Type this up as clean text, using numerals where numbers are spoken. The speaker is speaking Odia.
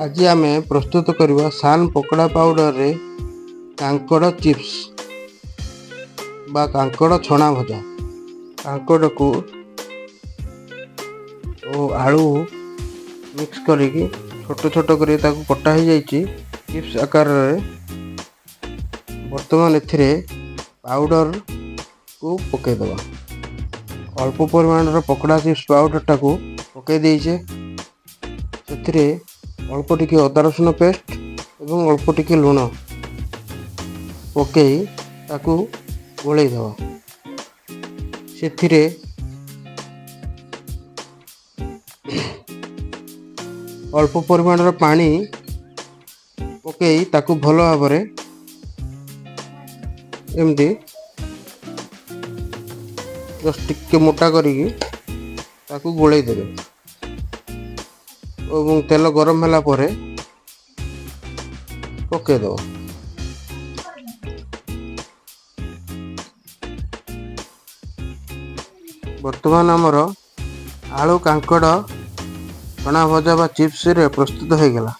ଆଜି ଆମେ ପ୍ରସ୍ତୁତ କରିବା ସାନ୍ ପକୋଡ଼ା ପାଉଡ଼ରରେ କାଙ୍କଡ଼ ଚିପ୍ସ ବା କାଙ୍କଡ଼ ଛଣା ଭଜା। କାଙ୍କଡ଼କୁ ଓ ଆଳୁ ମିକ୍ସ କରିକି ଛୋଟ ଛୋଟ କରି ତାକୁ କଟା ହେଇଯାଇଛି ଚିପ୍ସ ଆକାରରେ। ବର୍ତ୍ତମାନ ଏଥିରେ ପାଉଡ଼ରକୁ ପକାଇଦେବା। ଅଳ୍ପ ପରିମାଣର ପକୋଡ଼ା ଚିପ୍ସ ପାଉଡ଼ରଟାକୁ ପକାଇ ଦେଇଛେ। ସେଥିରେ ଅଳ୍ପ ଟିକେ ଅଦା ରସୁଣ ପେଷ୍ଟ ଏବଂ ଅଳ୍ପ ଟିକେ ଲୁଣ ପକାଇ ତାକୁ ଗୋଳେଇ ଦେବା। ସେଥିରେ ଅଳ୍ପ ପରିମାଣର ପାଣି ପକାଇ ତାକୁ ଭଲ ଭାବରେ ଏମିତି ଜଷ୍ଟ ଟିକେ ମୋଟା କରିକି ତାକୁ ଗୋଳେଇ ଦେବେ ଏବଂ ତେଲ ଗରମ ହେଲା ପରେ ପକାଇଦେବ। ବର୍ତ୍ତମାନ ଆମର ଆଳୁ କାଙ୍କଡ଼ ଛଣା ଭଜା ବା ଚିପ୍ସରେ ପ୍ରସ୍ତୁତ ହୋଇଗଲା।